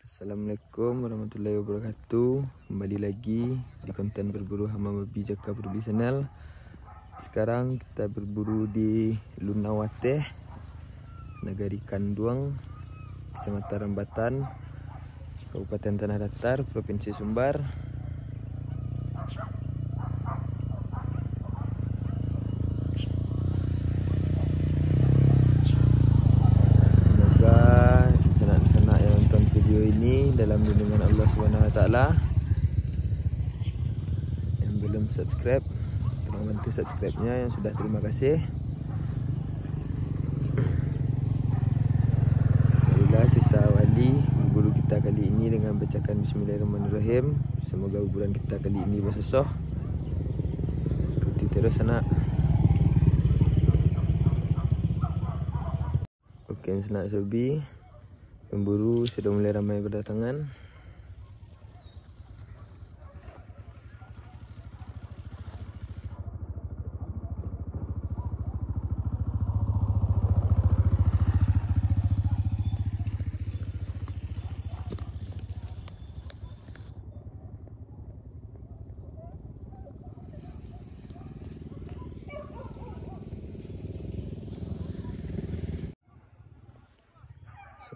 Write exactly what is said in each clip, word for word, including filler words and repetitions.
Assalamualaikum warahmatullahi wabarakatuh. Kembali lagi di konten berburu Hama Babi Jaka Produksi Channel. Sekarang kita berburu di Lunawateh, Nagari Kanduang, Kecamatan Rambatan, Kabupaten Tanah Datar, Provinsi Sumbar. Semoga sanak-sanak yang nonton video ini dalam lindungan Allah Subhanahu Wa Taala. Yang belum subscribe, tolong bantu subscribe-nya. Yang sudah, terima kasih. Marilah kita awali berburu kita kali ini dengan bacakan Bismillahirrahmanirrahim. Semoga buruan kita kali ini basosoh. Ikuti terus, sanak. Oke, sanak Sobi, pemburu sudah mulai ramai berdatangan.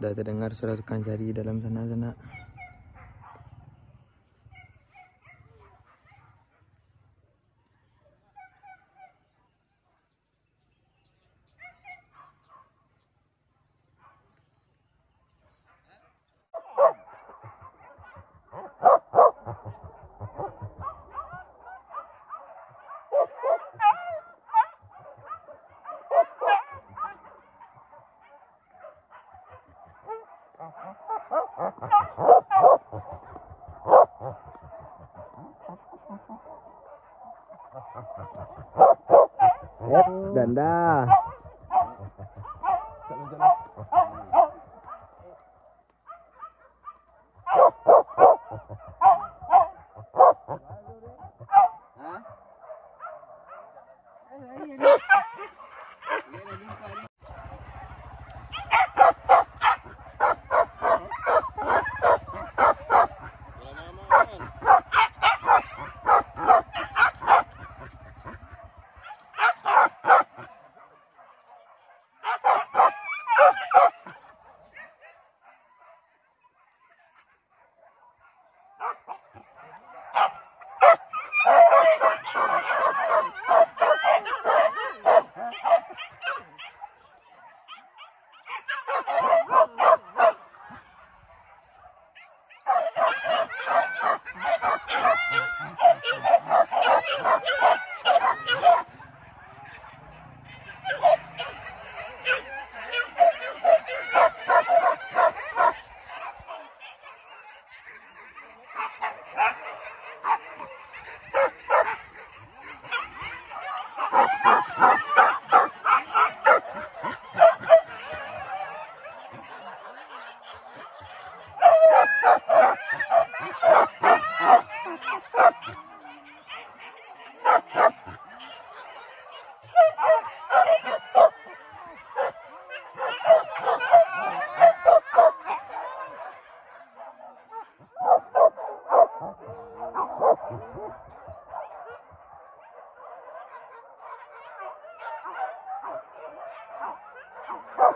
Sudah terdengar suara tukang cari dalam sana, sanak. Danda.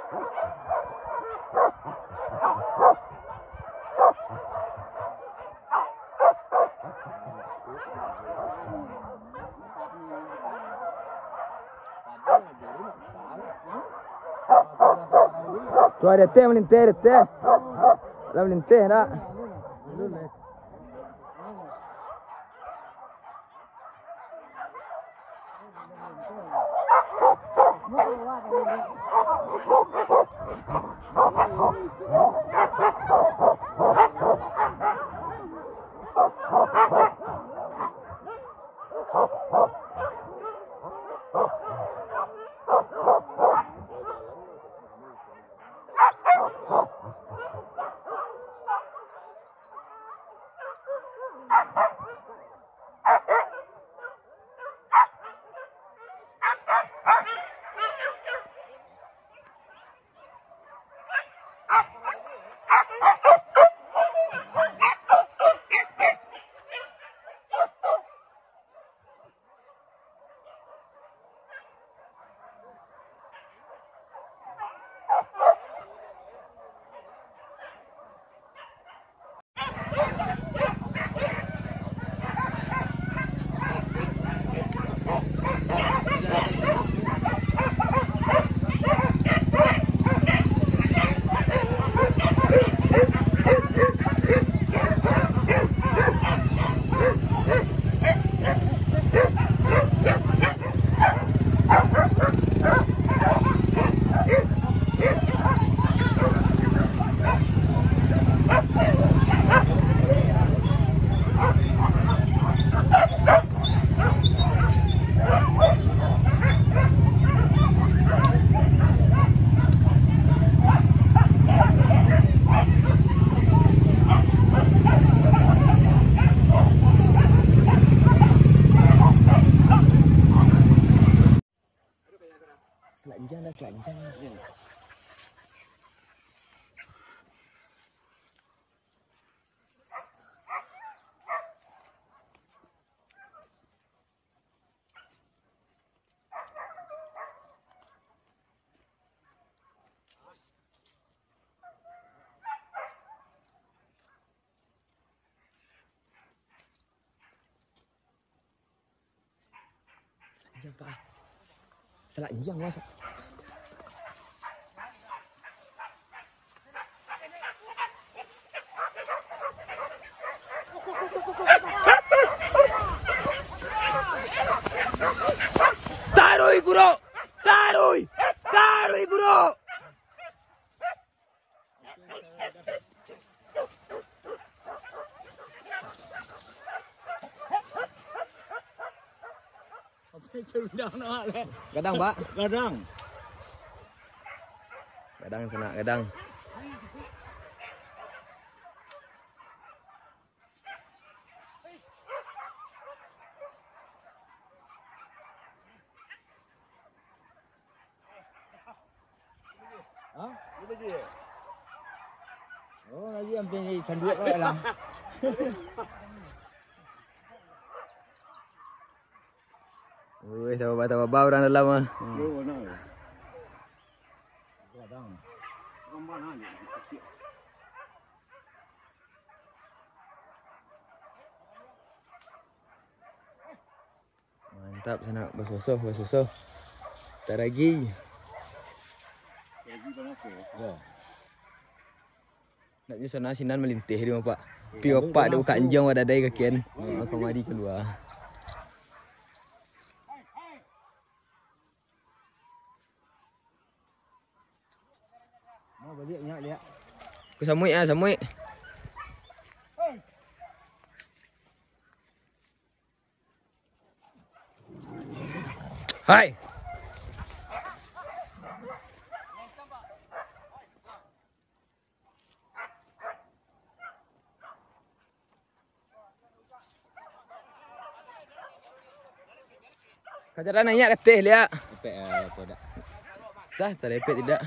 Tu ado teh malinteh, ado teh. Lah malinteh dak? Telanjang dah, telanjang. Telanjang, Pak. Telanjang, Mas. Taruih, Guru! Taruih! Taruih, Guru! Gadang, Pak. Gadang. Gadang, sanak, gadang. Hah? Oh, lagi hampir jadi sanduak kau lah. Wih, tababa-tababa urang dalam ah. Hmm. Yo, nah. Gadang. Gambar nah, dia kecil. Mantap, sanak, basosoh, basosoh. Taragi. Yo. Nak nyo sana sinan malinteh di Pak. Pi opak dek buka anjang wadadai kakian. Kamari kalua. Mau baliak nyak, liak. Ku samuik ah, samuik. Hai. Kajaran naiak kateh liak. Epek, eh, kodak. Dah, talepek tidak.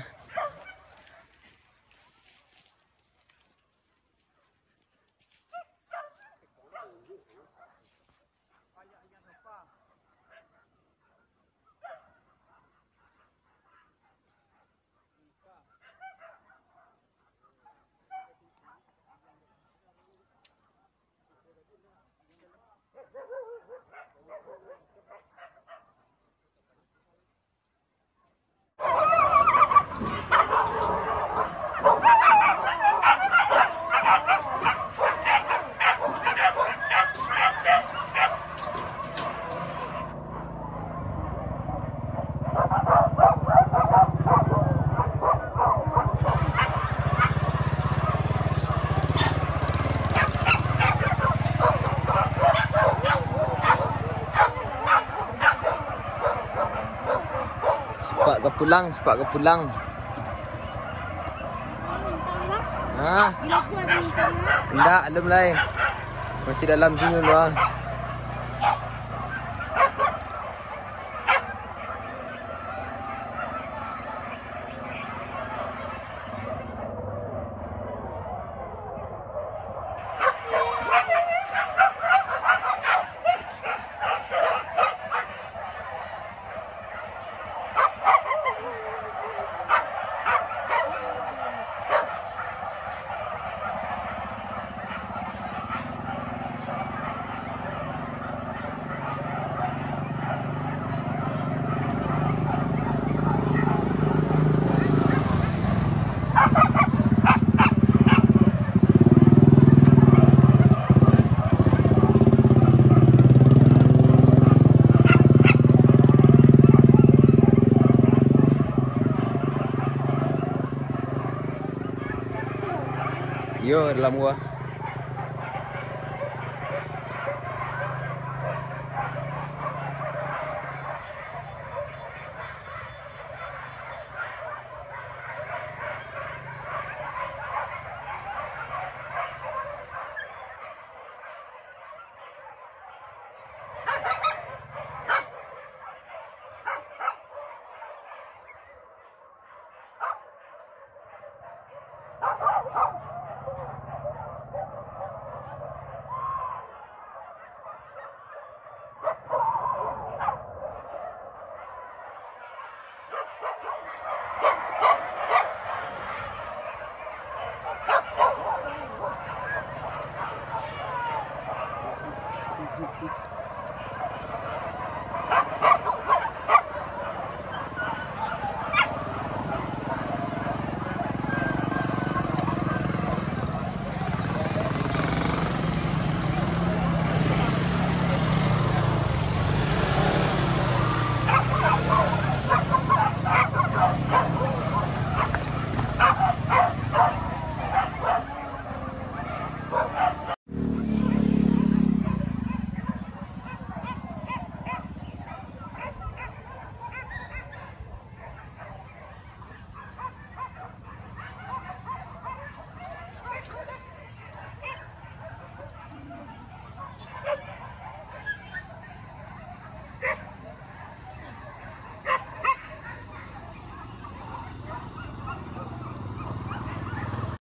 Pulang, sepak ka pulang. Ha? Indak, alun lai. Masih dalam sini dulu, ah. Iyo, dalam gua.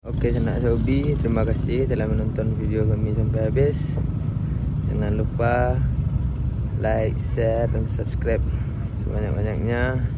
Oke, sanak saubi, terima kasih telah menonton video kami sampai habis. Jangan lupa like, share, dan subscribe sebanyak-banyaknya.